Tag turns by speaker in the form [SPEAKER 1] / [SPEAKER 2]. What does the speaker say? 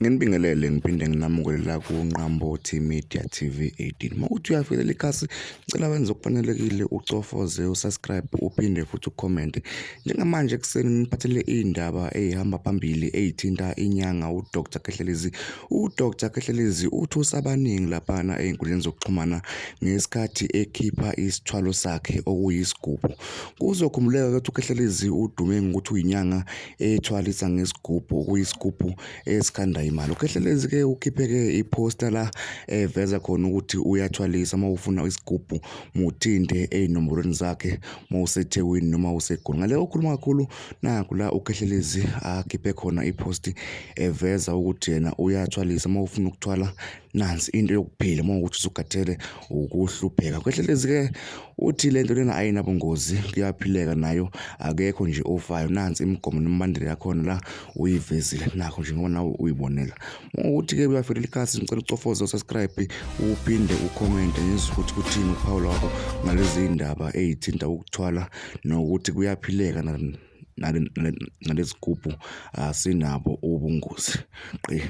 [SPEAKER 1] Nginibingelele ngiphinde nginamukele la kuNqambothi Media TV 18. Uma kuthi uyafika ikhasi, ngicela wenze okufanelekile, ucofoze usubscribe, uphinde futhi ucomment. Njengamanje ekuseni ngiphathele iy'ndaba ey'hamba phambili ey'thinta inyanga uDr Khehlelezi. UDr Khehlelezi uthusa abaningi laphana ey'nkundleni zokuxhumana ngesikhathi ekhipha isithwalo sakhe okuyisigubhu. Kuzokhumbuleka ukuthi uKhehlelezi udume ngokuthi uyinyanga ethwalisa ngesigubhu, okuyisigubhu esikhanda imali. UKhehlelezi-ke ukhiphe-ke iphosta la eveza khona ukuthi uyathwalisa. Uma ufuna isigubhu muthinte ey'nombolweni zakhe uma useThekwini noma useGoli. Ngale okhuluma kakhulu naku la uKhehlelezi akhiphe khona iphosti eveza ukuthi yena uyathwalisa. Uma ufuna ukuthwala, nansi into yokuphila uma ukuthi usukhathele ukuhlupheka. UKhehlelezi-ke uthi le nto lena ayinabungozi, kuyaphileka nayo, akekho nje ofayo. Nansi imigomo nemibandela yakhona la uyivezile, nakho nje ngoba nawe uyibonela. Ukuthi-ke uyafelela ikhasi, ngicela ucofoze usubscribe, uphinde ucommente ngizwe ukuthi kuthini ukuphawula kwakho ngalezi ndaba ey'thinta ukuthwala nokuthi kuyaphileka nalezi gubhu, asinabo ubungozi. Qi.